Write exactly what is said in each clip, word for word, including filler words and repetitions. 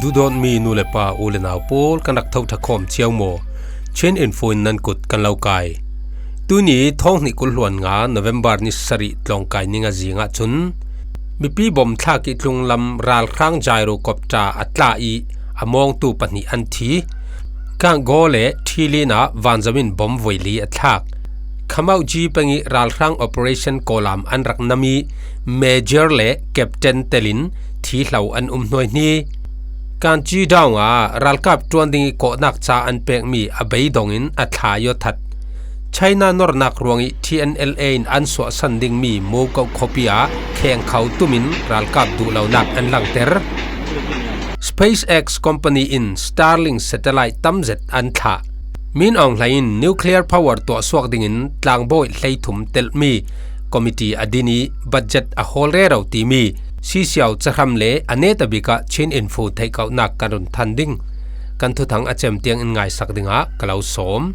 Duhdawtmi nu le pa, u le nau pawl, kan rak tho ṭha khawm cio maw? Chin Info in nan kut kan lo kai. Tuni thawng hnih kul hluan nga November ni sarih tlawngkai ni nga zingah cun mipi bom thlak ih tlunglam ralhrang gyrocopter a tla ih a mawngtu pahnih an thi. Kangkaw le Thilin ah vanzam in bom voili a thlak. Khamauji peng ih ralhrang operation kawlam an rak nam ih Major le Captain telin thihlo an um hnuaihni. Kanchi Dawng ah ralkap ṭuan ding ih kawhnak ca an pekmi a beidong in a thla ih a that. China nornak ruangih T N L A in an suahsan dingmi Mokoh khuapi ah khengkho tumin ralkap duhlonak an langter. SpaceX company in Starlink satellite tamzet an thlah. Min Aung Hlaing in nuclear power tuahsuak dingin tlangbawi hleithum telhmi committee a din ih budget a hawl rero timi Sisiau Cahram le a netabik ah Chin Info theihkauhnak kan run than ding. Kan thuthang a cem tiang in ngaisak dingah ka lo sawm.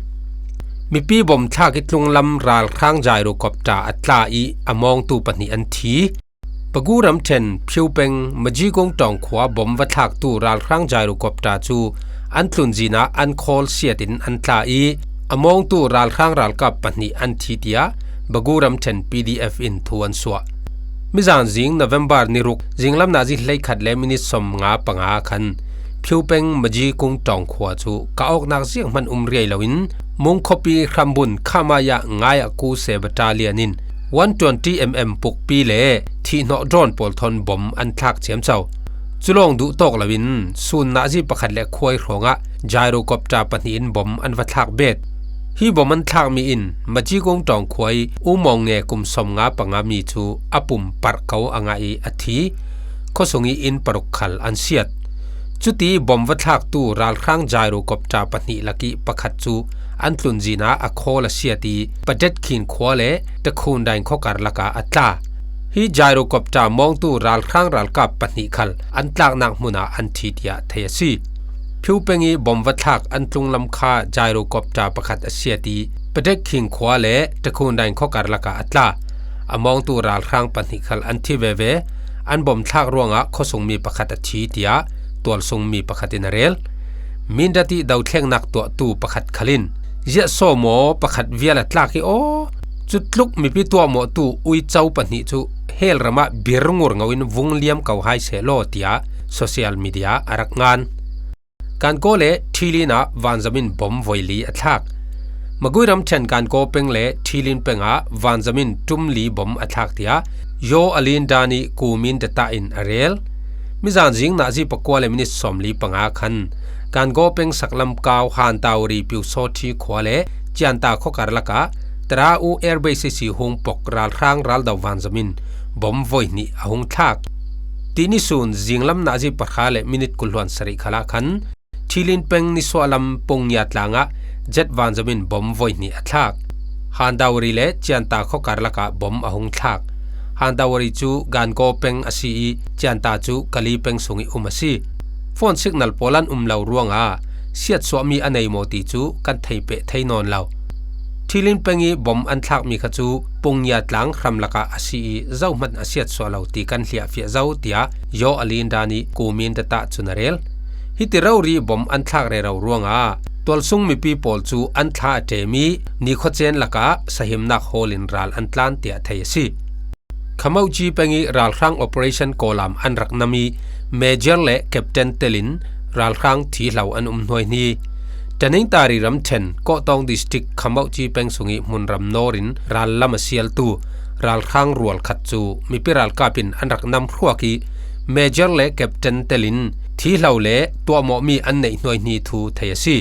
Mipi bom thlak ih tlunglam ralhrang gyrocopter a tla ih a mawngtu pahnih an thi. Pagu ramṭhen Phiu peng Majikung Tawng khua bom va thlaktu ralhrang gyrocopter cu an tlunzin ah an khawl siat in an tla ih a mawngtu ralhrang ralkap pahnih an thi, tiah Bagu ramṭhen P D F in thu an suah. Mizan zing November ni ruk zinglam nazi hleikhat le minit sawmnga panga khan Phiu peng Majikung Tawng khua cu ka awknak zianghman um riai loin Mung khuapi hrambun Khamaya ngai ah kuse battalion in one twenty M M pukpi le thihhnawh drone pawl thawn bom an thlak ciamco. Culawng duh tawk loin sun nazi pakhat le khuai hrawngah gyrocopter pahnih in bom an va thlak bet. Hi bom an thlakmi in Majikung Tawng khua ih U Mawng Nge kum sawmnga panga mi cu a pum parh ko a ngah ih a thi. Khuasung ih inn paruk khal an siat. Cuti bom va thlaktu ralhrang gyrocopter pahnih lakih pakhat cu an tlunzin ah a khawl a siat ih Padet Khin khua le Takhundain khuakar lakah a tla. Hi gyrocopter mawngtu ralhrang ralkap pahnih khal an tlaknak hmun ah an thi, tiah thei a si. Phiu peng ih bom va thlak an tlunglam kha gyrocopter pakhat a siat ih Padet Khin khua le Takhundain khuakar lakah a tla. A mawngtu ralhrang pahnih khal an thi veve. An bom thlak ruangah khuasungmi pakhat a thi, tiah tualsungmi pakhat in a rel. Mindat ih dothlengnak tuahtu pakhat khal in, ziahsawmaw pakhat vial a tlak ih aw, cutluk mipi tuahmawhtu uico pahnih cu hel ram ah bir ngurngo in vung liam ko hai sehlaw, tiah social media a rak ngan. Kankaw le Thilin ah vanzam in bom voili a thlak. Magui ramṭhen Kankaw peng le Thilin peng ah vanzam in ṭumli bom a thlak, tiah Yaw Alin Dan ih Kumin Data in a rel. Mizan zing nazi pakua le minit sawmli panga khan Kankaw peng saklam kau Hantawari Piusawthi khua le Cianta khuakar lakah Tara U Air Base ih si hung pok ralhrang raldo vanzam in bom voihnih a hung thlak. Tini sun zinglam nazi pahra le minit kul hluan sarih khalah khan Thilin peng nisuahlam Pungngia tlang ah jet vanzam in bom voihnih a thlak. Hantawari le Cianta khuakar lakah bom a hung thlak. Hantawari cu Kankaw peng a si ih Cianta cu Kali peng sungih um a si. Phone signal pawl an um lo ruangah siatsuahmi a nei maw ti cu kan theipeh thei nawn lo. Thilin peng ih bom an thlakmi kha cu Pungngia tlang hram lakah a si ih zohman a siatsuah lo ti kan hliahfiah zo, tiah Yaw Alin Dan ih Kumin Data cun a rel. Hiti rori bom an thlak rero ruangah tualsung mipi pawl cu an thla a ṭem ih nikhuacen lakah sahimnak hawl in ral an tlan, tiah thei a si. Khamauci peng ih ralhrang operation kawlam an rak nam ih Major le Captain telin ralhrang thihlo an um hnuaihni. Tanintari ramṭhen Kawhtawng District Khamauci peng sungih hmunram nawl in rallam a sialtu ralhrang rual khat cu mipi ralkap in an rak nam hruak ih Major le Captain telin thihlo le tuahmawhmi an neih hnuaihni thu thei a si.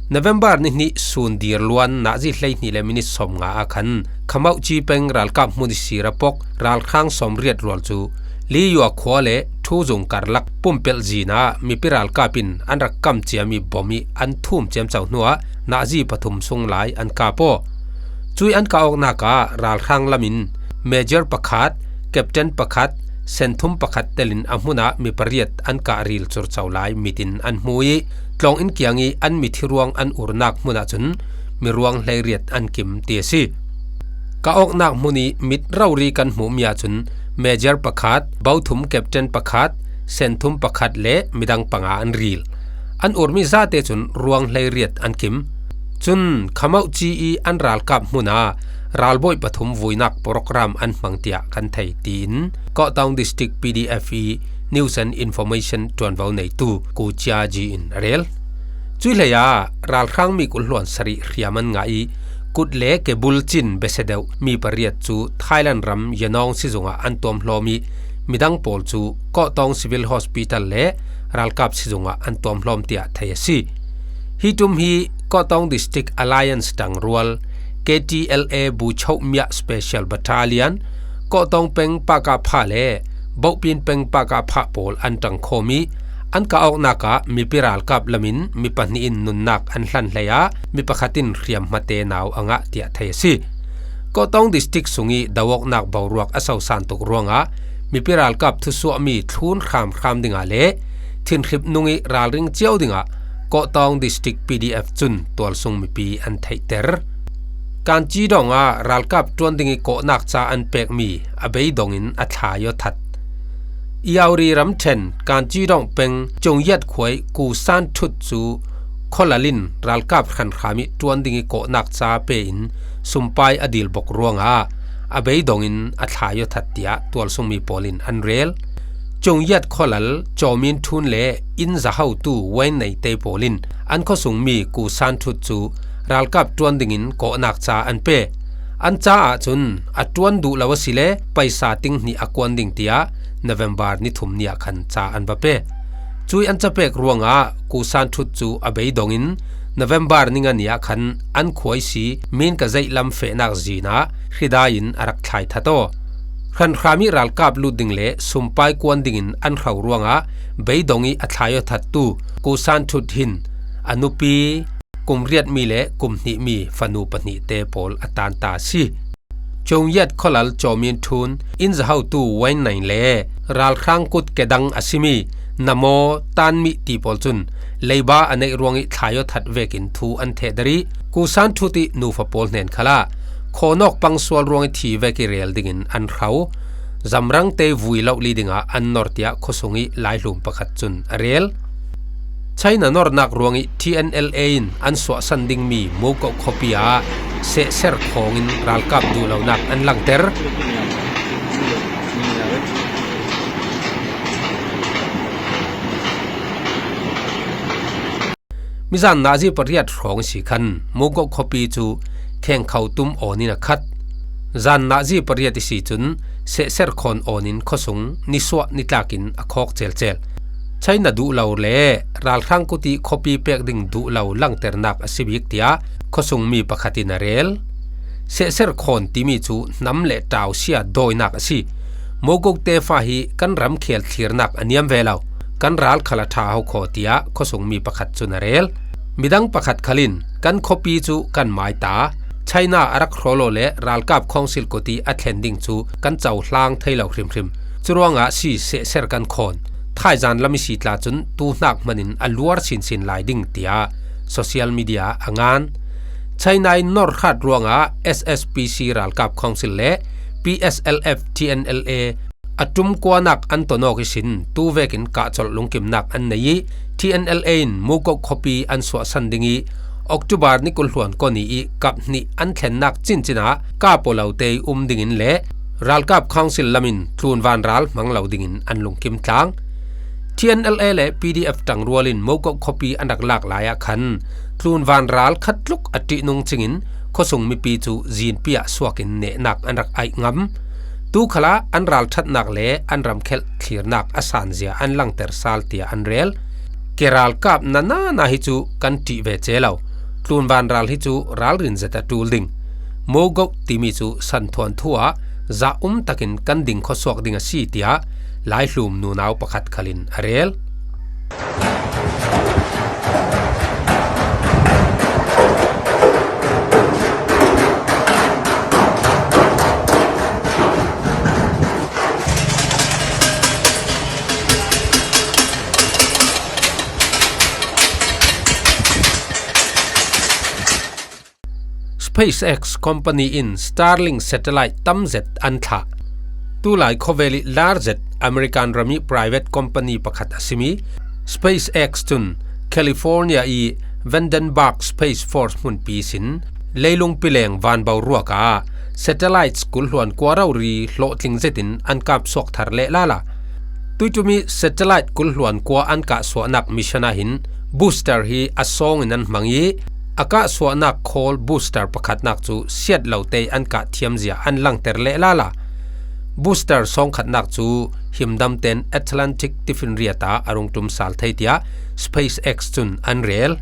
November ni hnih sun dir luan nazi hleihnih le minit sawmnga ah khan Khamauci peng ralkap hmun ihsi ra pok ralhrang sawmriat rual cu Liyua khua le Thuzung karlak pumpelh zin ah mipi ralkap in an rak kam ciami bom ih an thum ciamco hnuah nazi pathum sung lai an kap aw. Cuih an kah awknak ah ralhrang lam in Major pakhat, Captain pakhat, senthum pakhat telin a hmun ah mi pariat an kah ril curco lai mit in an hmu ih tlawng in kiang ih an mithi ruang an urnak hmun ah cun mi ruang hleiriat an kim ti a si. Kah awknak hmun ih mit rori kan hmuhmi ah cun Major pakhat, bothum Captain pakhat, senthum pakhat le midang panga an ril. An urmi zate cun ruang hleiriat an kim. Cun khamauh ci i an ralkap hmuna ralbawi pathum vuinak program an hmang tiah kan thei, tiin Kawhtawng District P D F i News and Information ṭuanvo neitu Ku Chia Ji in a rel. Cuih hleiah ralhrang mi kul hluan sarih hriam an ngah i kut le kebul cin besedeuh mi pariat cu Thailand ram Yanawng sizungah an tuamhlawm i midang pawl cu Kawhtawng Civil Hospital le ralkap sizungah an tuamhlawm tiah thei a si. Hi ṭum hi Kawhtawng District Alliance ṭangrual K T L A Buchoh Miah Special Battalion, Kawhtawng peng Pakapha le Bohpin peng Pakapha pawl an ṭangkhawm i an kah awknak ah mipi ralkap lamin mi pahnih in nunnak an hlan hlei ah mi pakhat in hriamhmate nau a ngah tiah thei a si. Kawhtawng District sung i do awknak boruak a sosan tuk ruangah mipi ralkap thusuahmi thlun hramhram dingah le thinhrip nung i ralring cio dingah Kawhtawng District P D F cun tualsung mipi an theihter. Kanci dawng ah ralkap ṭuan ding i kawhnak ca an pekmi a beidong in a thlai aw that. Yauri ramṭhen Kanci dawng peng Cungyat khuai Ku San Thut cu Khawlal in ralkap hranhram i ṭuan ding i kawhnak ca pe in sumpai a dil bok ruangah a beidong in a thlai aw that tiah tualsungmi pawl in an rel. Cungyat Khawlal, Cawmin Thun le inn zahotu Wain Neite pawl in an khuasungmi Ku San Thut cu ralkap ṭuan dingin kawhnak ca an pe. An caah cun a ṭuan duh lo asile paisa ting hnih a kuan ding tiah November ni thum ni ah khan ca an va pe. Cui an capek ruangah Ku San Thut cu a beidong in November ni nga ni ah khan an khuaisi Minka zeihlam fehnak zin ah hridai in a rak thlai that aw. Hranhram i ralkap lut ding le sumpai kuan dingin an hro ruangah beidong i a thlai aw thattu Ku San Thut hin a nupi kum riatmi le kum hnihmi fanu pahnihte pawl a tanta a si. Cungyat Khawlal Cawmin Thun, inn zahotu Wain Nain le ralhrang kut kedang a simi Namo Tanmi ti pawl cun leiba a neih ruang i thlai aw that vekin thu an thehder i Ku San Thut i nufa pawl hnen khalah khawnawk pang sual ruang i thi vek i rel dingin an hro. Zamrangte vui lo li dingah an nor tiah khuasung i laihlum pakhat cun a rel. China nornak ruang i T N L A in an suahsan dingmi Moko khuapi ah sehser khawng in ralkap duhlonak an langter. Mizan nazi pariat hrawng ihsi khan Moko khuapi cu khengkho tum awn in a khat. Zan nazi pariat ihsi cun sehser khawn awn in khuasung nisuah nitlakin a khawk celcel. China duh lo le ralhrang kut i khuapi pek ding duh lo langternak a si bik tiah khuasungmi pakhat in a rel. Sehser khawn timi cu hnam le tausia dawinak a si. Mogok tefa hi kan ramkhel thlirnak a niam ve lo, kan ral khal a ṭha ho khaw tiah khuasungmi pakhat cun a rel. Midang pakhat khal in kan khuapi cu kan mai ta, China a rak hrawlaw le ralkap khawngsil kut i a thlen ding cu kan cohlang thei lo hrimhrim. Curuangah si sehser kan khawn. Thaizan lam i si tla cun tuhnak hman in a luar sinsin lai ding tiah social media a ngan. China in nor hrat ruangah S S P C ralkap khawngsil le P S L F T N L A a ṭumkuanak an tonawk ihsin tu vekin kahcolh lungkimnak an nei i T N L A in Mukok khuapi an suahsan ding i October ni kul hluan kawni i kap hnih an thlennak cincin ah kap aw lote i um dingin le ralkap khawngsil lamin tlunvan ral hmang lo dingin an lungkim tlang. T N L A le P D F ṭangrual in Mukok khuapi an rak lak lai ah khan tlunvan ral khat tluk a ṭihnung cingin khuasung mipi cu zinpi ah suakin nehnak an rak aih ngam. Tu khalah an ralṭhatnak le an ramkhelh thlirnak a sanzia an langter sal tiah an rel. Ke ralkap nana na hi cu kan ṭih ve ce lo. Tlunvan ral hi cu ralrin zet a ṭul ding. Mogoh timi cu santhuan thu ah zah um takin kan ding khuasuak ding a si tiah laihlum nunau pakhat khalin a rel. SpaceX company in Starlink satellite tam zet an thlah. Tulai khawvel i lar zet American rami private company pakhat a simi SpaceX cun California i Vandenberg Space Force hmunpi sin leilung pileng vanboruak ah satellites kulhluan kua rori hlawhtling zetin an kapsuak thar leh lala. Tuitumi satellite kulhluan kua an kahsuahnak mission ah hin booster hi a sawngin an hmang i a kahsuahnak khawl booster pakhatnak cu siat lote an kah thiamzia an langter leh lala. Booster sawngkhatnak cu himdamten Atlantic tifinriat ah a rung ṭum sal thei tiah SpaceX cun an rel.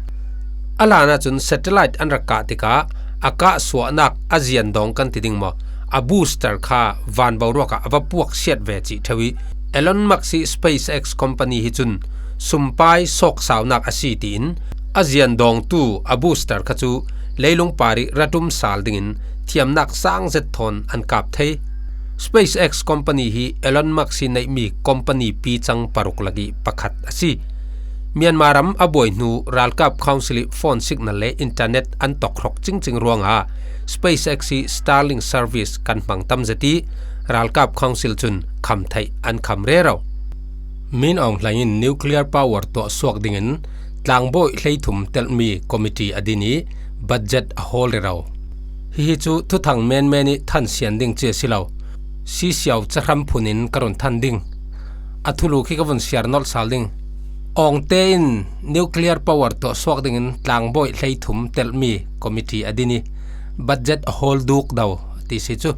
A hlan ahcun satellite an rak kah tikah a kahsuahnak a ziandawng kan ti ding maw, a booster kha vanboruak ah a va puak siat ve cih ṭheu i Elon Musk i SpaceX company hi cun sumpai sawksaunak a si tiin a ziandawngtu a booster kha cu leilung par i ra ṭum sal dingin thiamnak sang zet thawn an kap thei. SpaceX company hi Elon Musk i neihmi company picang paruk lak i pakhat a si. Myanmar ram a buai hnu ralkap council i phone signal le internet an tawkhrawk cingcing ruangah SpaceX i Starlink service kan hmang tam zet i ralkap council cun kham theih an kham rero. Min Aung Hlaing in nuclear power tuah suak dingin tlangbawi hleithum telhmi committee a din i budget a hawl rero. Hihi cu thuthang menmen i thansian ding ci a si lo. Sisiau cahram phun in ka run than ding. A thulu khi ka vun siar nolh sal ding. Awngte in nuclear power tuah suak dingin tlangbawi hleithum telhmi committee a din i budget a hawl duk do ti si cu.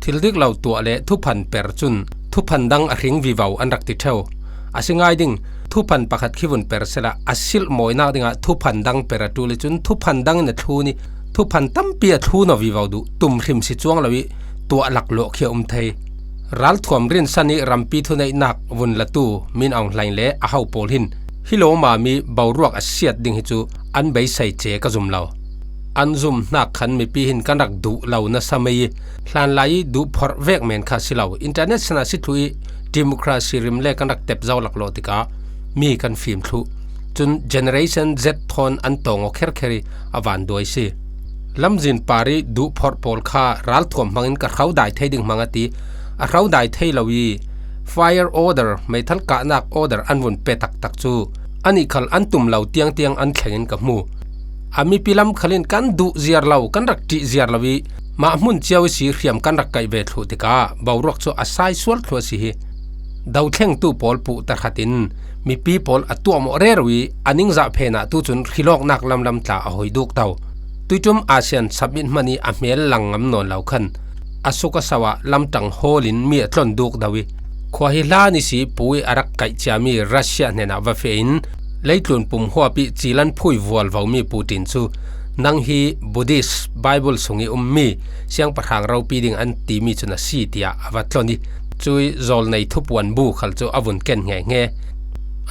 Thil dik lo tuah le thuphan per cun thuphan dang a hring vivo an rak ti ṭheu. A si ngai ding, thuphan pakhat khi vun per sehla a silhmawinak dingah thuphan dang per a ṭul i cun thuphan dang in a thlun i thuphan tampi a thlun aw vivo duh tum hrim si cuang lo i tuah laklawh khi a um thei. Ralthuam rinsan i rampi thuneihnak vun latu Min Aung Hlaing le a ho pawl hin hi lawmami boruak a siat ding hi cu an beisei ce ka zum lo. An zum hnak khan mipi hin kan rak duh lo nasa mei i hlanlai i duh phorh vek men kha si lo. Internet sinah si thluh i democracy rim le kan rak tep zo laklawh tikah mi kan fim thluh. Cun generation Z thawn an tawng aw kherkher i a vanduai si. Lamzin par i duh phorh pawl kha ralthuam hmangin ka hrodai thei ding hmang a ti. A hrodai thei lo i fire order, meithal kahnak order an vun pe taktak cu anih khal an tum lo tiangtiang an thlengin ka hmu. A mipi lam khal in kan duh ziar lo, kan rak ṭih ziar lo i mah hmun cio i si hriam kan rak kaih ve thluh tikah boruak cu a sai sual thluh a si hi. Dothlengtu pawl puh tahratin mipi pawl a tuahmawh rero i a ningzah phenah tu cun hrilawknak lamlam tla a hoi duk do. Tuiṭum ASEAN summit hman i a hmel lang ngam nawn lo khan a suk a sau ah lamṭang hawl in mi a tlon duk do i khua hi hlan i si pu i a rak kaih ciami Russia hnenah va feh in leitlun pum huap i cil an phui vualvomi Putin cu nang hi Buddhist Bible sung i ummi siangpahrang ropi ding an timi cu na si tiah a va tlon i cui zawlnei thupuan bu khal cu a vun ken hngehnge.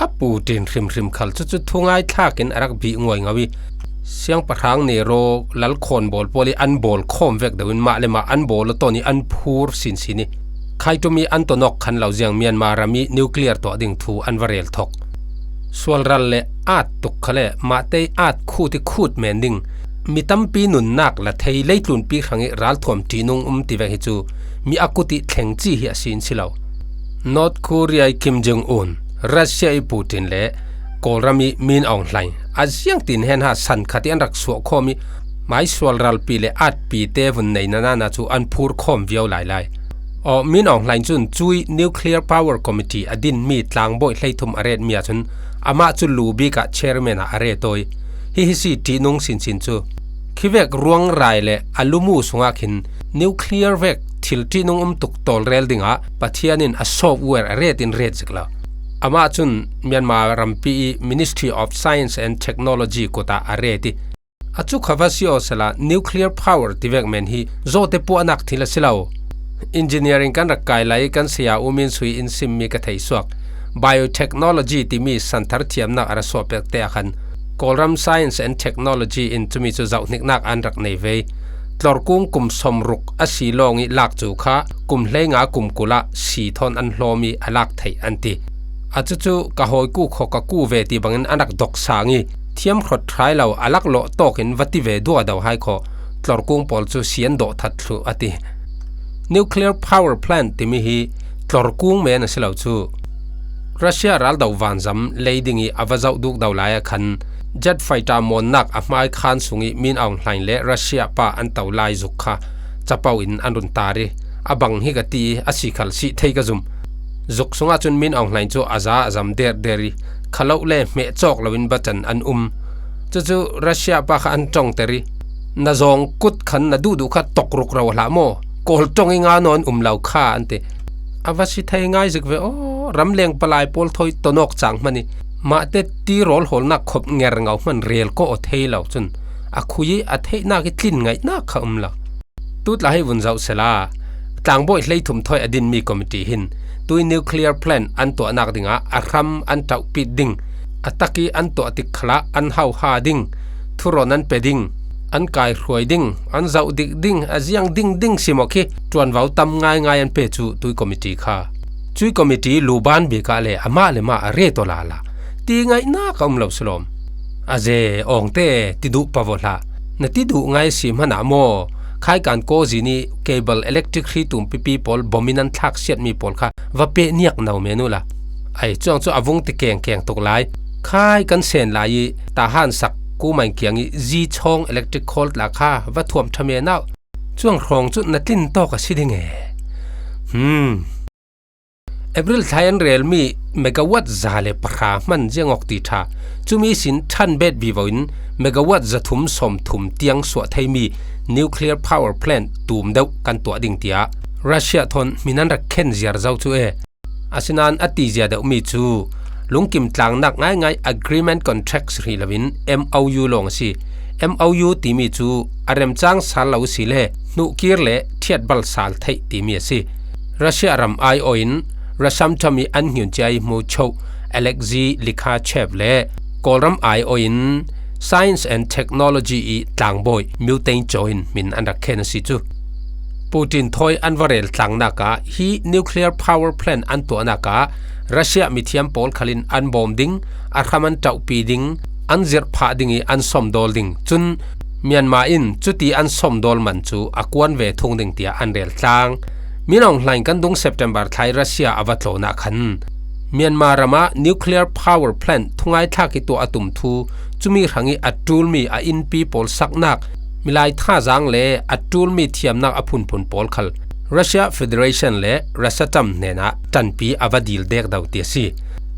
A Putin hrimhrim khal cucu thungai thlak in a rak bih nguaingo i siangpahrang Nero lal khawnbawl pawl i an bawl khawm vek deuh in mah le mah an bawl a ton i an phur sinsin i khaiṭum i an tonawk khan lo ziang Myanmar ram i nuclear tuah ding thu an va rel thawk. Sualral le at tuk khale mahte at khut i khut men ding mi tampi nunnak la thei leitlunpi hrang i ralthuam ṭihnung um ti vek hi cu mi a kut i thlengci hi a si in si lo. North Korea i Kim Jong Un, Russia i Putin le Kawlram i Min Aung Hlaing a ziangtin hen ha san khat i an rak suah khawm i mai sualralpi le atpi te vun nei nanana cu an phur khawm viau lailai. Aw, Min Aung Hlaing cun cui nuclear power committee a dinmi tlangbawi hleithum a retmi ahcun amah cu lu bik ah chairman ah a ret aw i hihi si ṭihnung sinsin cu khivek ruangrai le a lumu sungah khin nuclear vek thil ṭihnung um tuk tawlrel dingah Pathian in a software a ret in ret zik lo. Amah cun Myanmar rampi i Ministry of Science and Technology kut ah a ret i a cu kha va si aw sehla nuclear power ti vek men hi zawte puahnak thil a si lo. Engineering kan rak kai lai kan saya U Min Sui in simmi ka theih suak. Biotechnology timi santhar thiamnak a ra suah pek te ah khan Kawlram Science and Technology in cumi cu zohhniknak an rak nei ve. Tlorkung kum sawmruk a si lawng i lak cu kha kum hleinga kum kul ah si thawn an hlawm i a lak theih an ti. A cucu ka hawiku khaw ka ku ve ti bangin an rak dok sang i thiam hrawt hrai lo a laklawh tawk in va ti ve duado hai khaw tlorkung pawl cu si an dawh that thluh a ti. Nuclear power plant timi hi tlor kung men a si lo cu. Russia raldo vanzam lei ding i a va zoh duk do lai ah khan jet fighter mawnnak a hmai khan sung i Min Aung Hlaing le Russia pa an to lai zuk kha capo in an run tar i a bang hi ka ti i a si khal si thei ka zum. Zuk sungah cun Min Aung Hlaing cu a za a zam derder i kha lo le hmeh cawk loin batan an um. Cucu Russia pa kha an ṭongter i, "Na zawng kut khan na duhduh kha tok ruk ro hlah maw? Kawl ṭong i nga nawn um lo kha," an ti. A va si thei ngai zik ve aw, ramleng palai pawl thawi tonawk cang hman i, mahte ti rawl hawlnak khop nger ngau hman rel kaw aw thei lo cun a khui i a theihnak i tlin ngaihnak kha um lo. Tutla hei vun zoh sela, tlangbawi hleithum thawi a dinmi committee hin tui nuclear plant an tuahnak dingah a hram an ṭauhpit ding, a tak i an tuah tik khalah an hauha ding, thurawn an pe ding, an kaihruai ding, an zoh dik ding, a ziang ding ding simawk hi ṭuanvo tam ngaingai an pe cu tui committee kha. Cui committee luban bik ah le amah le mah a ret aw lala ti ngaihnak a um lo sulawm. A ze awngte ti duh pavo hlah. Na ti duh ngai si hmanah maw? Khaikan kawzin i cable electric hri tum pipi pawl bawm in an thlak siatmi pawl kha va peh niak no men uhla. Ai cuang cu a vung ti kengkeng tuk lai. Khai kan sen lai i tahan sak kumain kiang i zi chawng electric khawl tla kha va thuam ṭha men uh. Cuang hrawng cu na tlin tawk a si ding e. Hmm. April thlai an relmi megawatt za le pahra hman ziangawk ti ṭha. Cumi sin ṭhan bet vivo in megawatt za thum sawm thum tiang suah theimi nuclear power plant tum deuh kan tuah ding tiah Russia thawn min an rak khen ziar zo cu e. Asinain a ti zia deuhmi cu lungkim tlangnak ngaingai agreement contracts rih loin M O U lawng a si. M O U timi cu a remcang sal lo si le hnuhkir le ṭhiatbal sal theih timi a si. Russia ram aiawh in Rasam ṭam i an hniun cia i hmuchoh Alexei Likhachev le Kawlram aiawh in Science and Technology i tlangbawi Muteng Cho in min an rak khen a si cu. Putin thawi an va rel tlangnak ah hi nuclear power plant an tuahnak ah Russia mithiam pawl khalin an bawm ding, a hram an ṭauhpi ding, an zirh phah ding i an sawmdawl ding. Cun Myanmar in cuti an sawmdawl man cu a kuan ve thung ding tiah an rel tlang. Min Aung Hlaing kan dung September thlai Russia a va tlawn ah khan Myanmar ram ah nuclear power plant thungai thlak i tuah a tum thu, cumi hrang i a ṭulmi a innpi pawl saknak, milai thazaang le a ṭulmi thiamnak a phunphun pawl khal Russia Federation le Russia ṭam hnenah ṭanpi a va dil dek do ti a si.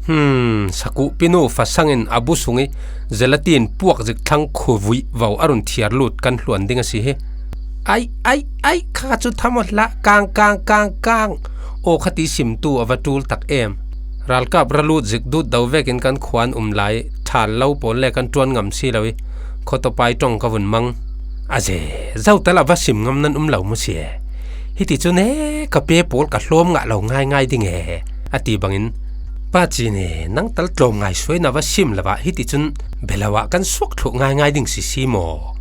Hmm, sakuh pinu fasang in a bu sung i zelatin puak zik thlang khuavuih vo a run thiar lut kan hluan ding a si hi. Ai, ai, ai, kha cu tham aw hlah, kang, kang, kang, kang. Aw kha ti simtu a va ṭul tak em. Ralkap ra lut zik dut do vekin kan khuan um lai, ṭhal lo pawl le kan ṭuan ngam si lo i, khawtawpai ṭong ka vun mang. A ze, zotal a va sim ngam nan um lo mu si e. Hiti cun e, ka pe pawl ka hlawm ngah lo ngaingai ding e, a ti bangin, Pa Cin e, nang tal tlawm ngai suai na va sim lo ah hiti cun belo ah kan suak thluh ngaingai ding si si maw?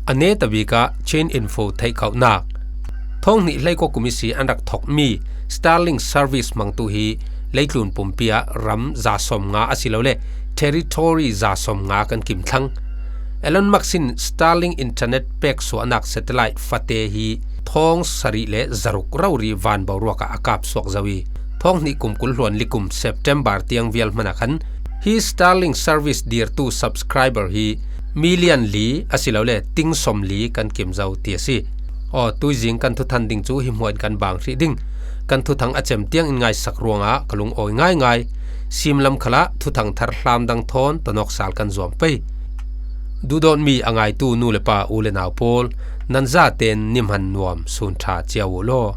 A neta bik ah Chin Info theih khauhnak. Thawng hnih hleikua kum ihsi an rak thokmi Starlink service hmangtu hi leitlun pumpi ah ram za sawm nga a si lo le territory za sawm nga kan kim thlang. Elon Musk in Starlink internet pek suahnak satellite fate hi thawng sarih le zaruk rori van boruak ah a kap suak zo i, thawng hnih kum kul hluan li kum September tiang vial hmanh ah khan hi Starlink service dirtu subscriber hi million li a si lo le ting sawm li kan kim zo ti a si. Aw, tuizing kan thuthan ding cu hi hmuah in kan bang hrih ding. Kan thuthang a cem tiang in ngaisak ruangah ka lungawi ngaingai. Simlam khalah thuthang thar hlam dang thawn tonawk sal kan zuam pei. Duhdawtmi a ngaitu nu le pa, u le nau pawl, nan zaten ni hman nuam sun ṭha cio uh law.